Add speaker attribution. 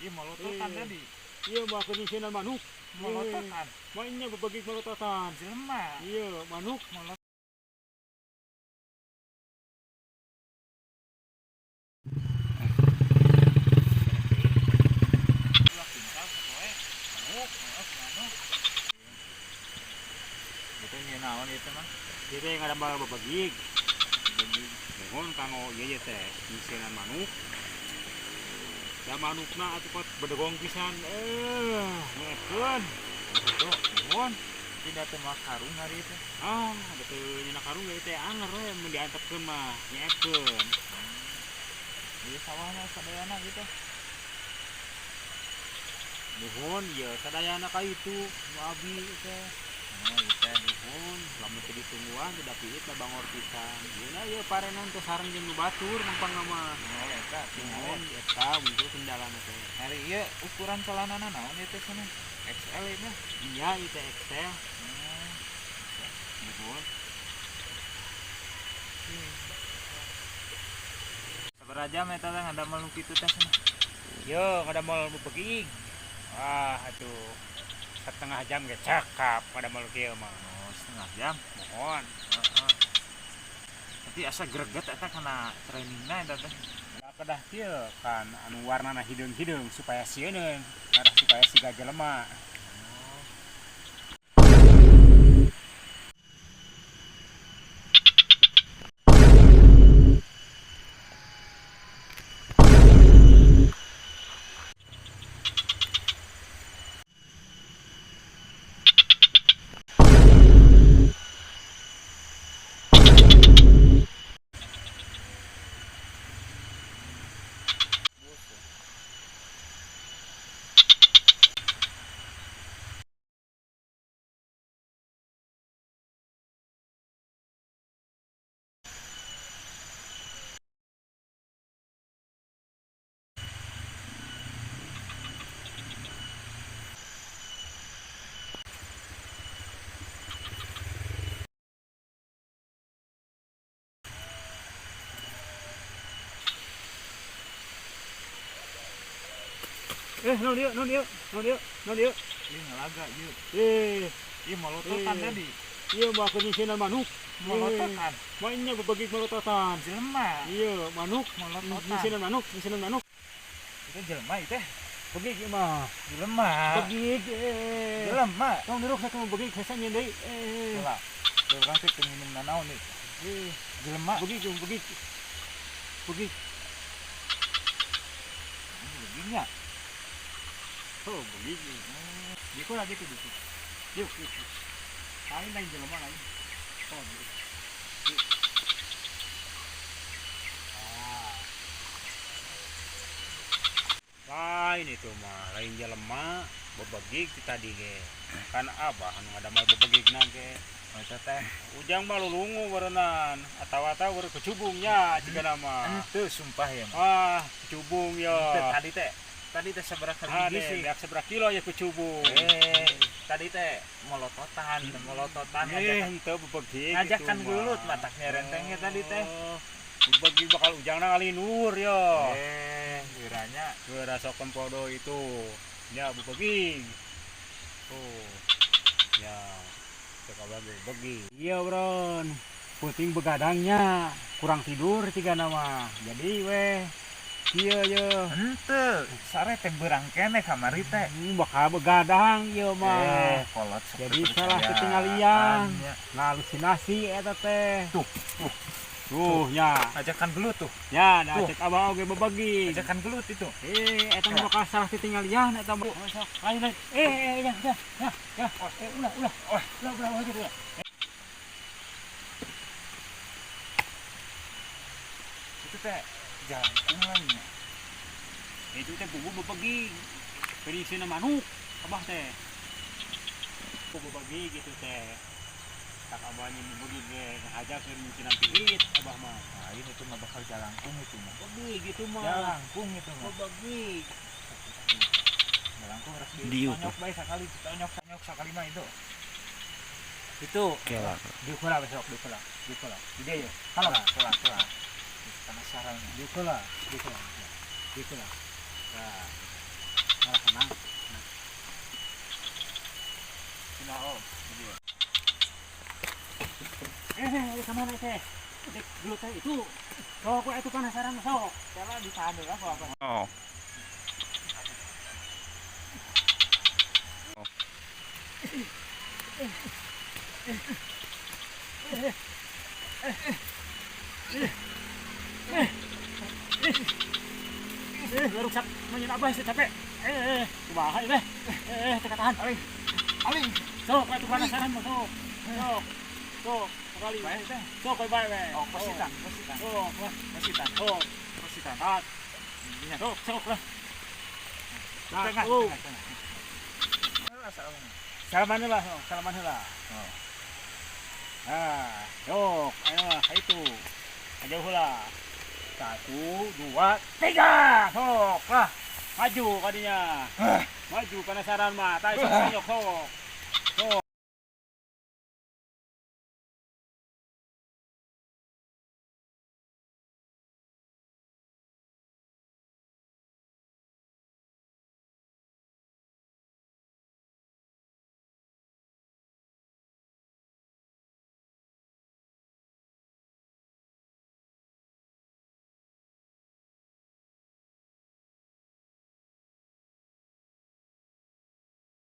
Speaker 1: Ih, molototan tadi.
Speaker 2: Iya, mah kenyisinan manuk.
Speaker 1: Molototan.
Speaker 2: Mainnya bebegig molototan.
Speaker 1: Jelema.
Speaker 2: Iya, manuk.
Speaker 1: Molot. Itu naon itu mah?
Speaker 2: Itu yang ada malah bebegig. Mohon kanggo ieu teh nyisinan manuk. Da manukna atuh pot bedegong pisan. Ngekeun.
Speaker 1: Itu
Speaker 2: Mohon.
Speaker 1: tidak teu mawa karung hari itu.
Speaker 2: Ah, betul nyina karung ieu teh anger we mun diantepkeun mah nyekeun.
Speaker 1: Di sawahna sadayana gitu.
Speaker 2: Nuhun ieu sadayana ka itu nu abi teh.
Speaker 1: Oh, ieu teh.
Speaker 2: Nuhun, lamun teu ditungguan teu dapiit da bangor pisan. Ieu na ieu parenan teh sareng jeung nu batur mangpangna mah.
Speaker 1: Oh, eta
Speaker 2: Nuhun eta wungkul kendalana teh.
Speaker 1: Hari ieu ukuran celanana naon ieu teh sana? XL ieu mah.
Speaker 2: Iya, ieu teh XL. Nuhun.
Speaker 1: Sabaraha jam eta teh ngadamel nu kitu teh sana?
Speaker 2: Yo, ngadamel bebegig. Wah, atuh setengah jam ge cakap ngadamel kieu mah.
Speaker 1: Oh, setengah jam.
Speaker 2: Mohon.
Speaker 1: Heeh. Tapi asa greget eta kana trainingna eta teh.
Speaker 2: Da kedah kieu kan anu warnana hideung-hideung supaya sieuneun, karena supaya siga jelema. Non ieu, non ieu, non ieu, non ieu.
Speaker 1: Ieu ngalaga ieu. Ieu molototan tadi.
Speaker 2: Ieu mah kenyisinan manuk.
Speaker 1: Molototan.
Speaker 2: Mainnya bebegig molototan.
Speaker 1: Jelema.
Speaker 2: Iya, manuk.
Speaker 1: Molototan.
Speaker 2: Nyisinan manuk, nyisinan manuk.
Speaker 1: Itu jelema ieu teh.
Speaker 2: Begig ieu mah.
Speaker 1: Jelema.
Speaker 2: Begig.
Speaker 1: Jelema.
Speaker 2: Tong diruk sakieu begig hese nyeun deui.
Speaker 1: Lah, urang teh teu nginum nanaon ieu. Jelema.
Speaker 2: Begig, begig. Begig.
Speaker 1: Begignya.
Speaker 2: Oh, begig. Diku lagi tuh diku. Yuk, yuk. Lain lain jelema lain. Oh, yuk. Ah. Lain itu mah, lain jelema bebegig ti tadi ge. Kan abah anu ngadamel bebegigna ge.
Speaker 1: Eta teh
Speaker 2: ujang mah lulungu berenang atawa-atawa baru kecubungnya jigana mah.
Speaker 1: Henteu sumpah ya mah.
Speaker 2: Ah, kecubung ya.
Speaker 1: Henteu tadi teh. Tadi teh sabaraha biji sih?
Speaker 2: Beak sabaraha kilo ya kecubung.
Speaker 1: Tadi teh molototan, molototan
Speaker 2: henteu bebegig
Speaker 1: ngajakan gelut mataknya rentengnya tadi teh.
Speaker 2: Bebegig bakal ujangna ngalinur ya.
Speaker 1: Wiranya
Speaker 2: geura sok kempodo itu. Ya bebegig. Oh. Ya, cek abah bebegig. Iya, Bron. Puting begadangnya, kurang tidur cigana mah. Jadi weh iya ye.
Speaker 1: Henteu, sare teh beurang keneh kamari teh.
Speaker 2: Bakal begadang ieu mah.
Speaker 1: Kolot
Speaker 2: jadi salah ketinggalian. Halusinasi eta teh.
Speaker 1: Tuh, tuh.
Speaker 2: Tuh nya.
Speaker 1: Ajakan gelut tuh.
Speaker 2: Nya, da cek abah oge bebegig.
Speaker 1: Ajakan gelut itu.
Speaker 2: Eta mah bakal salah ketinggalian eta mah. Lain lain. Ya ya ya ya. Ulah ulah. Ulah ulah aja ulah.
Speaker 1: Itu teh jalangkung lainnya.
Speaker 2: Itu teh bubu bebegig. Penisina manuk abah teh. Bubu bebegig gitu teh. Tak abahnya bebegig ge ngajakeun nyisinan piit abah mah.
Speaker 1: Lain itu mah bakal jalangkung itu mah.
Speaker 2: Bebegig gitu mah.
Speaker 1: Jalangkung itu mah.
Speaker 2: Bebegig.
Speaker 1: Jalangkung harus ditonyok bae sakali, ditonyok-tonyok sakali mah itu. Itu.
Speaker 3: Kela.
Speaker 2: Diukura besok, diukura. Diukura. Di dieu. Kalah,
Speaker 1: kalah, kalah. Penasaran.
Speaker 2: Diukura, diukura. Diukura.
Speaker 1: Nah.
Speaker 2: Malah tenang.
Speaker 1: Sila oh. Jadi.
Speaker 2: Eh, kemana teh? Dek gelut teh itu. Sok we atuh penasaran sok.
Speaker 1: Karena di sana apa apa.
Speaker 3: Oh.
Speaker 2: Eh, rusak menyen abah sih capek. Eh, kumaha ieu teh? Eh, teu tahan.
Speaker 1: Aling. Aling.
Speaker 2: Sok atuh penasaran mah sok. Sok. Sok, sekali.
Speaker 1: Bae teh.
Speaker 2: Sok we bae we.
Speaker 1: Oh, positan, positan.
Speaker 2: Sok lah,
Speaker 1: Positan,
Speaker 2: sok.
Speaker 1: positan.
Speaker 2: Ah,
Speaker 1: Ingat.
Speaker 2: sok, sok lah.
Speaker 1: Tengah,
Speaker 2: Satu.
Speaker 1: tengah, tengah. Salaman.
Speaker 2: Salaman heula, sok. Salaman heula.
Speaker 1: Oh.
Speaker 2: Nah, sok, ayo lah, itu. Aja heula. Satu, dua, tiga. Sok lah. Maju kadinya. Maju penasaran mah. Tah sok sok sok.